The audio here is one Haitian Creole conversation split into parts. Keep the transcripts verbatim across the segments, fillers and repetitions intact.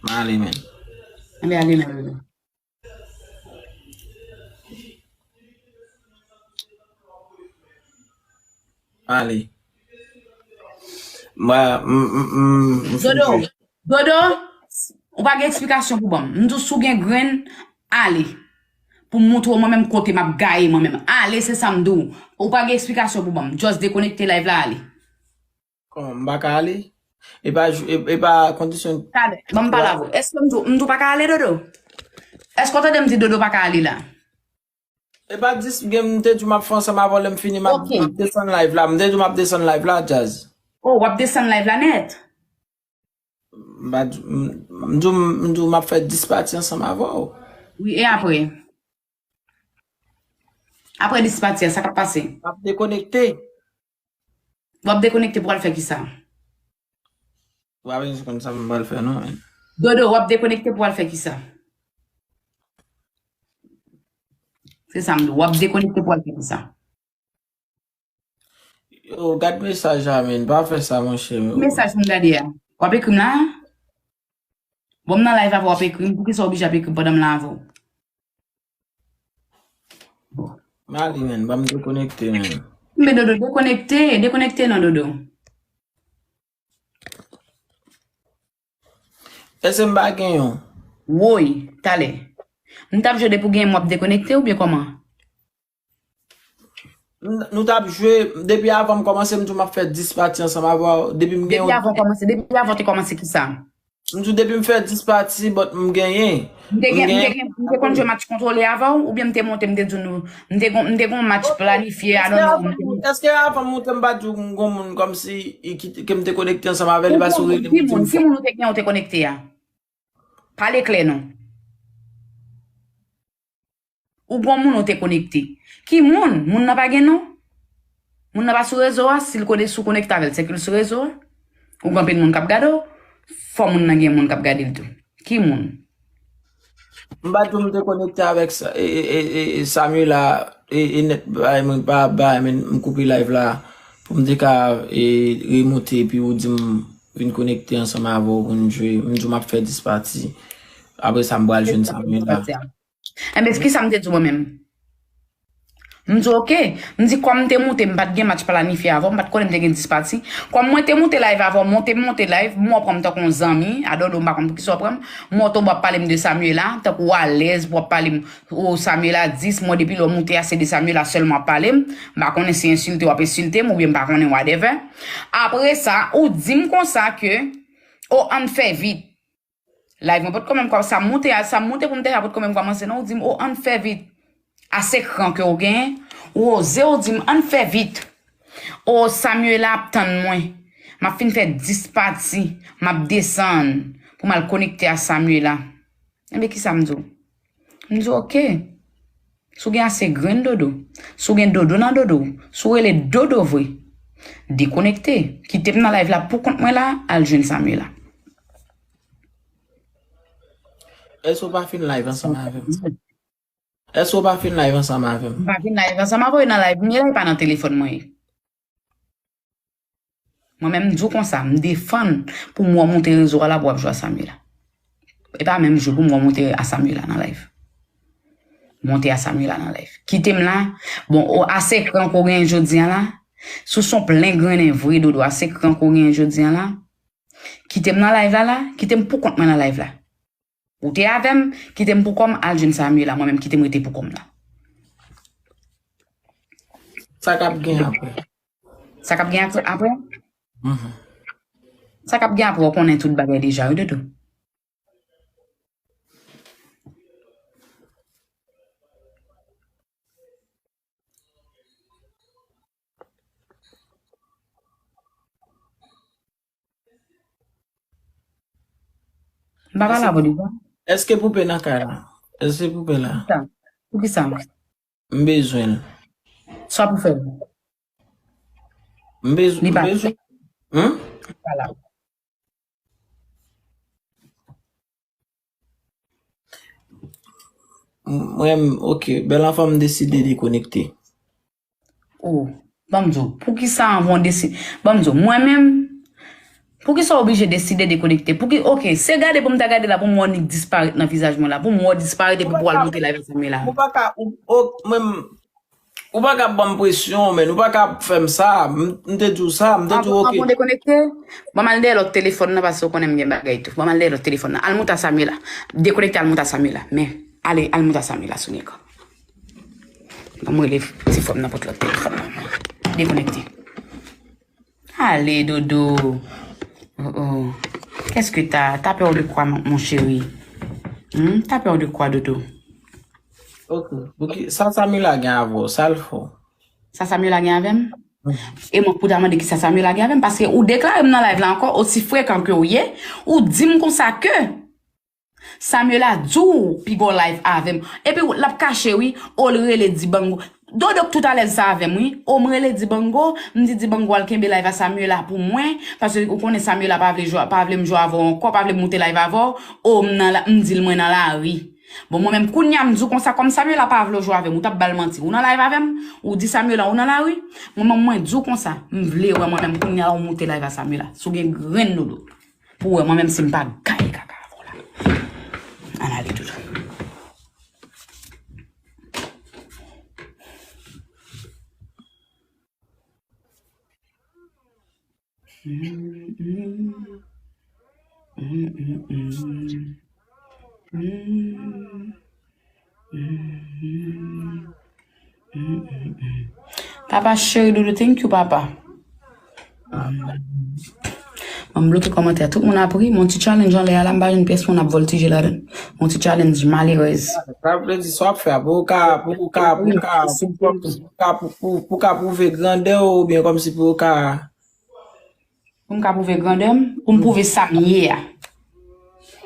M ale, men. Anben, ale, men. Ale. Mwen, m, m, m, m fin Dodo, jwe. Dodo, ou pa gen eksplikasyon pou ban m. M di w si w gen grenn, ale. Pou m montre w mwen menm kote m ap gaye mwen menm. Ale, se sa m di w. Ou pa gen eksplikasyon pou ban m. Just dekonekte live la, ale. Kòman, m pa ka ale? E pa, e, e pa kondisyon. Talè, ban m pale avè w. Èske m di w, m di w pa ka ale, Dodo? Èske w tande m di Dodo pa ka ale la? E pa dis gen m te di w m ap fè ansanm avè w, lè m fini, m ap, Ok. M ap desann live la. M te di w m ap desann live la, Jazz. Oh, w ap desann live la nèt? M pa di, m, m di w, m di w m ap fè dis pati ansanm avè w. Wi, e apre? Apre dis pati a, sa k ap pase? M ap dekonekte. W ap dekonekte pou w al fè kisa? Ou pa bezwen konn sa m pral fè, non, men. Dodo, w ap dekonekte pou w al fè kisa? Se sa m di w, w ap dekonekte pou w al fè kisa? Yo, gad mesaj la, men. Pa fè sa, monchè. Mesaj pou m gade a. W ap ekri m la? Bon, m nan live avè w, w ap ekri m. Poukisa w oblije ap ekri m pandan m la avè w? M ale, men. Ban m dekonekte, men. Men Dodo, dekonekte. Dekonekte non, Dodo. Èske m pa gen yon? Woy, talè. M t ap jwe depi w gen yon, m ap dekonekte oubyen kòman? M, nou t ap jwe, depi avan m kòmanse, m di w m ap fè dis pati ansanm avè w. Depi m gen Depi yon avan w kòmanse, depi avan w te kòmanse kisa? M di w depi m fè dis pati, but m genyen. M te M gen, m te gen gen, m te konn jwe match kontwole avè w, oubyen m te monte, m te di w nou, m te gon, m te gon match Ok. planifye, I Èske don't know, m avan te m, monte. Èske avan m monte, m pa di w m gon moun kòmsi i kite, ke m te konekte ansanm avè l, li Ou pa gon sou moun, rele m ki di moun, m ki fò. Moun ou te gen, ou te konekte a? Pale klè non. Ou gon moun ou te konekte. Ki moun? Moun nan pa gen non? Moun nan pa sou rezo a, si l konnen si w konekte avè l, se ke l sou rezo a. Ou gen anpil moun k ap gade w, fò moun nan gen moun k ap gade l tou. Ki moun? M pa di w m te konekte avèk sa, e, e, e, e, e, Samuela, e, e nèt, bay mwen, pa, bay mwen, m koupe live la, pou m te ka, e, remonte, epi ou di m vin konekte ansanm avè w pou n jwe, m di w m ap fè dis pati, apre sa m pral jwenn Samuela. Enben, ki sa m te di w mwen menm? M di, oke. M di, kòm m te moute, m pa t gen match planifye avè w, m pa t konnen m te gen dis pati. Kòm mwen te moute live avè w, monte, m monte live, m wè w pran m tankou yon zanmi, I don't know, m pa konn poukisa w pran m. M wè w tonbe w ap pale m de Samuela, tankou w alèz pou w ap pale m, o Samuela dis, m wè depi lè w moute a, se de Samuela sèlman w ap pale m. M pa konnen si ensilte w ap ensilte m, oubyen m pa konnen whatever. Apre sa, ou di m konsa ke, o, ann fè vit. Live mwen potko menm kòm sa moute a, sa moute pou m te la potko menm kòmanse non, ou di m, o, ann fè vit. A se kran ke w genyen, ou oze, ou di m, ann fè vit. O, Samuela ap tann mwen. M ap fin fè dis pati, m ap desann pou m al konekte a Samuela. Enben, kisa m di w? M di w, oke. Si w gen ase grenn Dodo, si w gen Dodo nan Dodo, si w rele Dodo vre, dekonekte. Kite m nan live la pou kont mwen la, al jwenn Samuela. Èske w pa fin live ansanm avè m? Èske w pa fin live ansanm avè m? M pa fin live ansanm avè w, e nan live m ye la, e pa nan telefòn mwen ye. Mwen menm, m di w konsa, m defann pou m wè w monte rezo a la pou w ap jwe a Samuela. E pa menm jou pou m wè w monte a Samuela nan live. Monte a Samuela nan live. Kite m la. Bon, o, ase kran ke w genyen jodi a la. Si w se yon plen grennen vre, Dodo, ase kran ke w genyen jodi a la. Kite m nan live la, la. Kite m pou kont mwen nan live la. Ou te avè m, kite m pou kò m, al jwenn Samuela, mwen menm kite m rete pou kò m la. Sa k ap gen apre? Sa k ap gen apre? Apre? Mhm. Sa k ap gen apre, w konnen tout bagay deja, wi, Dodo. M pa pale avè w deja. Èske poupe nan kay la? Èske poupe la? Poukisa? Poukisa? M bezwen l. Sa pou fè l? M bezwen, Li pa m bezwen. Hmm? Li pa la. Mwen, ok, bèl anfan m deside dekonekte. Oh, ban m di w, poukisa anvan w deside? Ban m di w, mwen menm, Poukisa w oblije deside dekonekte? Pouki, ok, se gade pou m ta gade la, pou m wè w nik disparèt nan vizaj mwen la, pou m wè w disparèt epi pou w al moute live a Samuela. Ou pa ka, ou, ou, mwen, ou pa ka ban m presyon, men ou pa ka fè m sa. M, m te di w sa, m te di w, ok. An bon dekonekte? Ban m al dèyè lòt telefòn nan, paske w konnen m gen bagay tou. Ban m al dèyè lòt telefòn nan. Al moute a Samuela. Dekonekte, al moute a Samuela. Men, ale, al moute a Samuela, sou nik. Ban m rele ti fanm nan pot lòt telefòn nan. Dekonekte. Ale, Dodo. Oh, oh. Qu'est-ce que t'as? T'as peur de quoi, mon, mon chéri? Hmm? T'as peur de quoi, Dodo? Ok. Pouki, sa Samuela gen avè w? Sa l fè w? Sa Samuela gen avè m? E mwen pou ta mande ki sa Samuela gen avè m, paske ou deklare m nan live la ankò, osi frekan ke w ye, ou di m konsa ke Samuela di w piga w live avè m. Epi l ap kache wi, o l rele Dibango. Dodo k tout alèz sa avè m wi. O m rele Dibango, m di Dibango al kenbe live a Samuela pou mwen, paske ou konnen Samuela pa vle jwe, pa vle m jwe avè w ankò, pa vle m moute live avè w. O m nan la, m di l mwen nan lari. Bon, mwen menm kounye a m di w konsa, kòm Samuela pa vle w jwe avè m, ou t ap ba l manti. Ou nan live avè m, ou di Samuela ou nan lari. Mwen menm mwen di w konsa, m vle wè mwen menm kounye a ou moute live a Samuela. Si w gen grenn Dodo. Pou wè mwen menm si m pa gaye kaka avè w la. Ann ale toutan. Papa cheri doudou, thank you, papa. Mwen bloke kòmantè. Tout moun ap ri, mon ti challenge anlè a la, m pa jwenn pyès moun ap vòltije ladan. Mon ti challenge malerèz. Sa vle di sa w ap fè a, pou w ka, pou w ka, pou w ka, pou w ka, pou, pou, pou w ka pwouve grandè w, oubyen kòmsi pou w ka Pou m ka pwouve grandè m, pou m pwouve sa m ye a.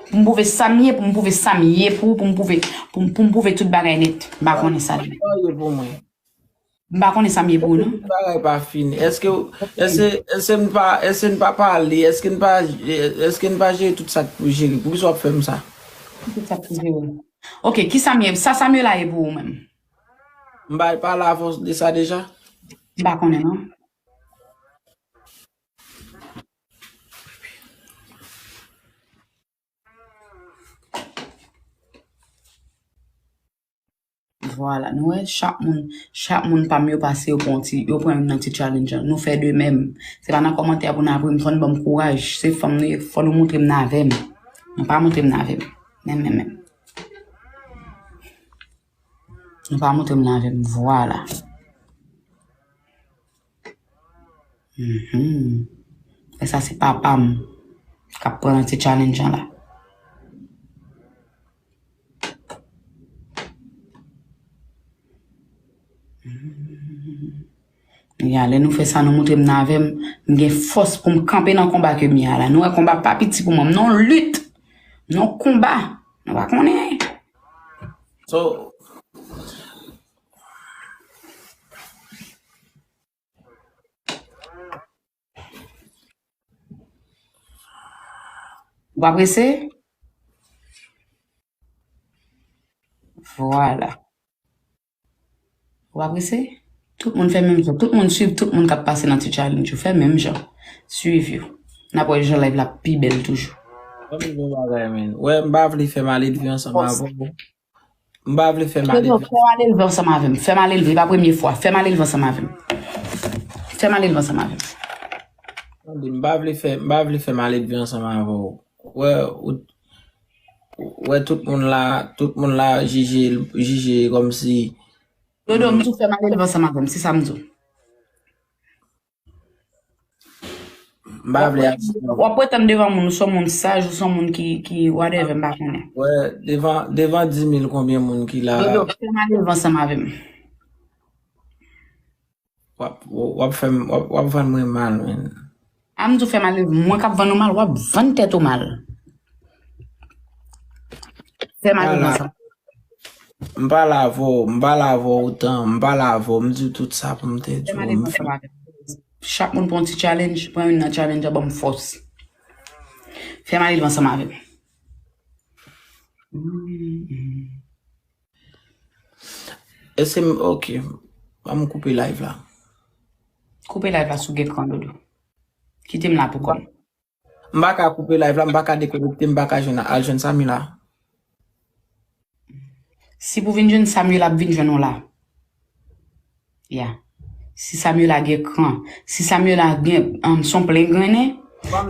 Pou m pwouve sa m ye, pou m pwouve sa m ye pou, pou m pwouve, pou m, pou m pwouve tout bagay nèt. M pa konnen sa li. Sa w ye pou mwen? M pa konnen sa m ye pou ou, non. Tout bagay pa fini. Èske, èske, èske n pa, èske n pa pale, èske n pa, èske n pa jere tout sa k pou jere? Poukisa w ap fè m sa? Tout sa k pou jere. Ok, ki sa m ye? Sa Samuela ye pou ou menm? M pa pale avè w de sa deja? M pa konnen, non. Vwala, nou wè, chak moun, chak moun pa m yo pase, yo pran ti, yo pran youn nan ti challenge an. Nou fè de menm. Se pa nan kòmantè pou n ap ri m, fò n ban m kouraj. Se fanm nou ye, fò nou montre m n avè m. Nou pa montre m n avè m. Menm, menm, menm. Nou pa montre m n avè m. Vwala. Mhm. E sa se papa m k ap pran nan ti challenge an la. Mhm. Ya, lè nou fè sa, nou montre m n avè m, m gen fòs pou m kanpe nan konba ke m ye a la. Nou wè konba pa piti pou mwen, m nan yon lit, m nan yon konba, nou pa konnen. So, Ou pa prese? Vwala. Ou pa prese? Tout moun fè menm jan. Tout moun swiv, tout moun k ap pase nan ti challenge yo. Fè menm jan. Swiv yo. N ap wè jan live la pi bèl toujou. Ban m di w yon bagay, men. Wè, m pa vle fè maledve ansanm avè w. M pa vle fè maledve. Fè maledve ansanm avè m. Fè maledve, pa premye fwa. Fè maledve ansanm avè m. Fè maledve ansanm avè m. Tande, m pa vle fè, m pa vle fè maledve ansanm avè w. Wè, ou, wè tout moun la, tout moun la jije, jije kòmsi. Dodo, m di w fè maledve ansanm avè m, se sa m di w. M pa vle ap. W ap pretann devan moun, ou se yon moun saj, ou se yon moun ki, ki whatever, m pa konnen. Wè, devan, devan dis mil konbyen moun ki la? Dodo, fè maledve ansanm avè m. W ap, w ap fè m, w ap, w ap vann mwen mal, men. A m di w fè maledve, mwen k ap vann ou mal, w ap vann tèt ou mal. Fè maledve ansanm. M pale avè w, m pale avè w otan, m pale avè w, m di w tout sa pou m te di w. Fè maledve ansanm avè m. Chak moun pran yon ti challenge, pran youn nan challenge an, ban m fòs. Fè maledve ansanm avè m. Èske m, ok, ban m koupe live la. Koupe live la si w gen kran, Dodo. Kite m la pou kò m. M pa ka koupe live la, m pa ka dekonekte, m pa ka jwenn, al jwenn Samila. Si pou vin jwenn Samila, ap vin jwenn ou la. Ya. Si Samila gen kran, si Samila gen um, son plen grennen,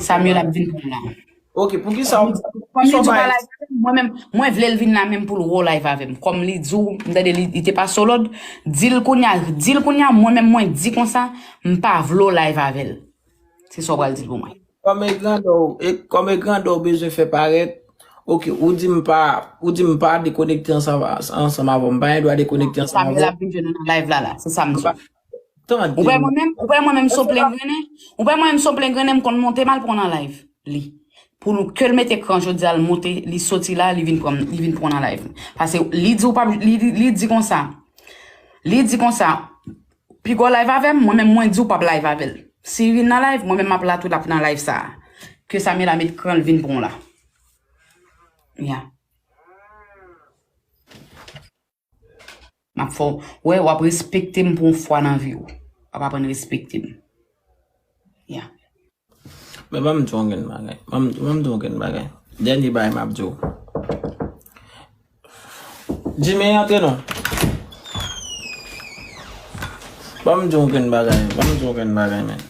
Samila ap vin pran la. Ok, poukisa ou... Kòm li di w pa live, mwen menm, mwen vle l vin la menm pou l wo live avè m. Kòm li di w, m tande li, li te pase w lòd, di l kounye a, di l kounye a, mwen menm mwen di konsa, m pa vle w live avè l. Se sa w pral di l pou mwen. Kòm e grandè w, e, kòm e grandè w bezwen fè parèt, ok, ou di m pa, ou di m pa dekonekte ansanm, ansanm avè w, m pa gen dwa dekonekte ansanm avè w. Samila ap vin jwenn ou nan live la la, se sa m di w. Ou wè mwen menm, ou wè mwen menm son plen grennen, ou wè mwen menm son plen grennen, m konn monte m al pran nan live li. Pou l, ke l mete kran jodi a, l monte, li soti la, li vin pran, li vin pran nan live. Paske li di w pa, li, li, li di konsa, li di konsa, piga w live avè m, mwen menm mwen di w p ap live avè l. Si li vin nan live, mwen menm m ap la tou, l ap nan live sa a. Ke Samila met kran l vin pran w la. Ya. M ap fè w wè, w ap respekte m pou yon fwa nan vi w. W ap aprann respekte m. Ya. Men ban m di w yon grenn bagay. Ban m, ban m di w yon grenn bagay. Dènye bagay m ap di w. Jimmy, antre non. Ban m di w yon grenn bagay. Ban m di w yon grenn bagay, men.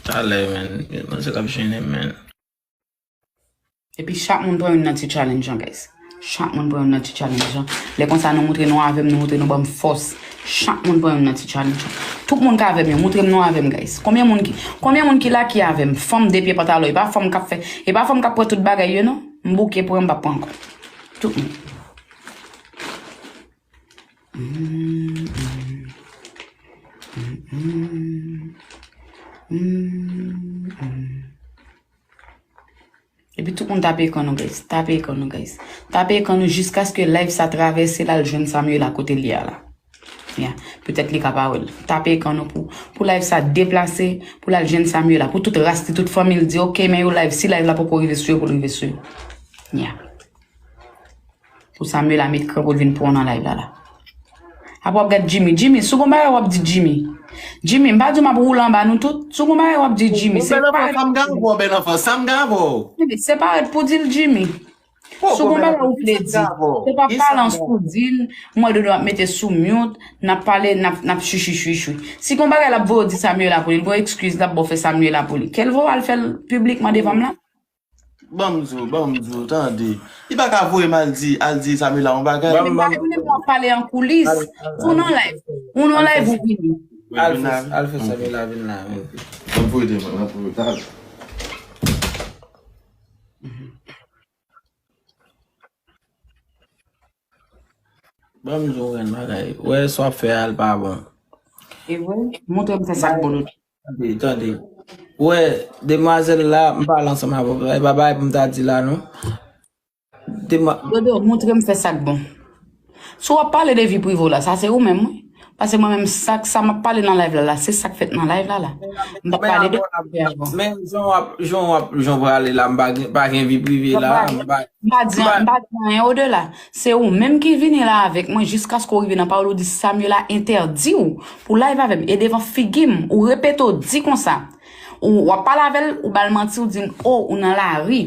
Talè, men. Mwen se k ap jennen, men. Epi chak moun pran youn nan ti challenge an, guys. Chak moun pran youn nan ti challenge an. Lè konsa nou moutre nou avè m, nou moutre nou ban m fòs. Chak moun pran youn nan ti challenge an. Tout moun k avè m yo, moutre m nou avè m, guys. Konbyen moun ki, konbyen moun ki la ki avè m? Fanm de pye pantalon, e pa fanm k ap fè, e pa fanm k ap pran tout bagay yo non. M bouke pran, m p ap pran ankò. Tout moun. Epi tout moun tape ekran nou, guys. Tape ekran nou, guys. Tape ekran nou jiskaske live sa travèse l al jwenn Samuela kote l ye a la. Ya. Petèt li ka pa wè l. Tape ekran nou pou, pou live sa deplase, pou l al jwenn Samuela. Pou tout ras li, tout fanmi l di, ok, men yo live. Si live la poko rive sou yo, pou l rive sou yo. Ya. Pou Samuela met kran pou l vin pran w nan live la la. Apre w ap gad Jimmy. Jimmy, si w gon bagay w ap di Jimmy. Jimmy, m pa di w m ap woule anba nou tout. Si w gon bagay w ap di Jimmy. Se parèt pou di l. Jimmy, se parèt pou di l Jimmy. Si w gon bagay ou vle di. Se pa pale an sou di l, mwen dodo ap mete sou mute, n ap pale, n ap, n ap chichi chichi. Si gon bagay l ap voye w di Samuela pou li, l gon ekskiz l ap ba w fè Samuela pou li. Kèl voye w al fè l piblikman devan m la? Ban m di w, ban m di w, tande. Li pa ka voye m al di, al di Samuela yon bagay. Ban m, ban m. Ou pale an koulis. Ou nan live. Ou nan live ou vini. Al fè, al fè Samuela vin la, men. Ban m voye devan, ban m voye, tande. Ban m di w yon bagay. Wè, sa w ap fè a, l pa bon. E vre? Montre m fè sa k bon. Tande, tande. Ou wè, demwazèl la, m pale ansanm avè w. E pa bagay pou m ta di la, non. Demwa- Dodo, montre m fè sa k bon. Si w ap pale de vi prive w la, sa se ou menm, wi. Paske mwen menm, sa, sa m ap pale nan live la, la, se sa k fèt nan live la, la. M p ap pale de sa k fèt avan. Men jan w ap, jan w ap, jan w prale la, m pa gen, pa gen vi prive la, m pa M pa di, m pa di anyen odela. Se ou menm ki vini la avèk mwen jiskaske w rive nan pawòl ou di Samuela entèdi w pou live avè m e devan figi m, ou repete w di konsa. Ou, w ap pale avè l, ou ba l manti, ou di m, o, ou nan lari.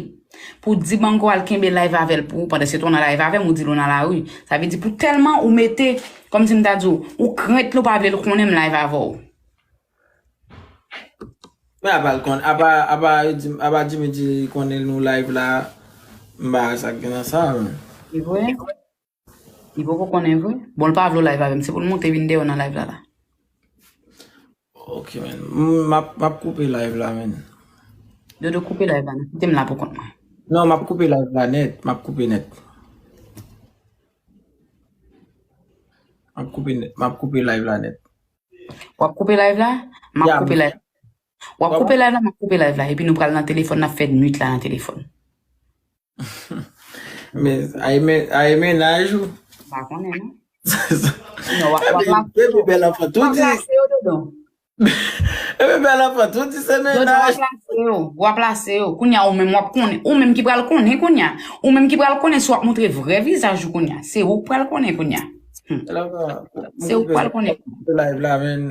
Pou di Bango al kenbe live avè l pou ou, pandan se tan w nan live avè m, ou di l ou nan lari. Sa vle di pou tèlman ou mete, kòmsi m ta di w, ou krent l, ou pa vle l konnen m live avè w. Men apa l konn, apa, apa yo di, apa Jimmy di li konnen nou live la, m pa wè sa k gen nan sa, men. Li vre? Li poko konnen vre? Bon, l pa vle w live avè m, se pou l monte vin dèyè w nan live la la. Ok, men. M, m ap, m ap koupe live la, men. Dodo, koupe live la, non. Kite m la pou kont mwen. Non, m ap koupe live la nèt, m ap koupe nèt. M ap koupe nèt, m ap koupe live la nèt. W ap koupe live la? M ap koupe live. W ap koupe live la, m ap koupe live la. Epi nou pral nan telefòn, n ap fè nwit la nan telefòn. Men, a e men, a e mennaj ou? M pa konnen, non. Non, w ap, w ap lase yo. Epi bèl anfan tou di. W ap lase yo, Dodo. Epi bèl anfan tou di se mennaj. Dodo, w ap lase yo. W ap lase yo. Kounye a, ou menm, w ap konnen. Ou menm ki pral konnen kounye a. Ou menm ki pral konnen si w ap montre vrè vizaj ou kounye a. Se ou k pral konnen kounye a. Hmm. Se ou k pral konnen. Live la, men.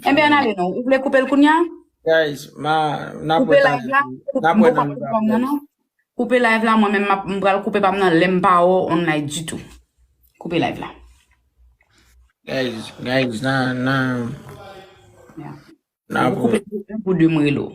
Enben, ann ale non. Ou vle koupe l kounye a? Guys, ma, n ap Koupe wè live la. N ap wè nan Koupe live la, mwen menm m ap- m pral koupe pa m nan lè m pa wè w, on live ditou. Koupe live la. Guys, guys, nan, nan, Yeah. nan Ou koupe pou de m relo.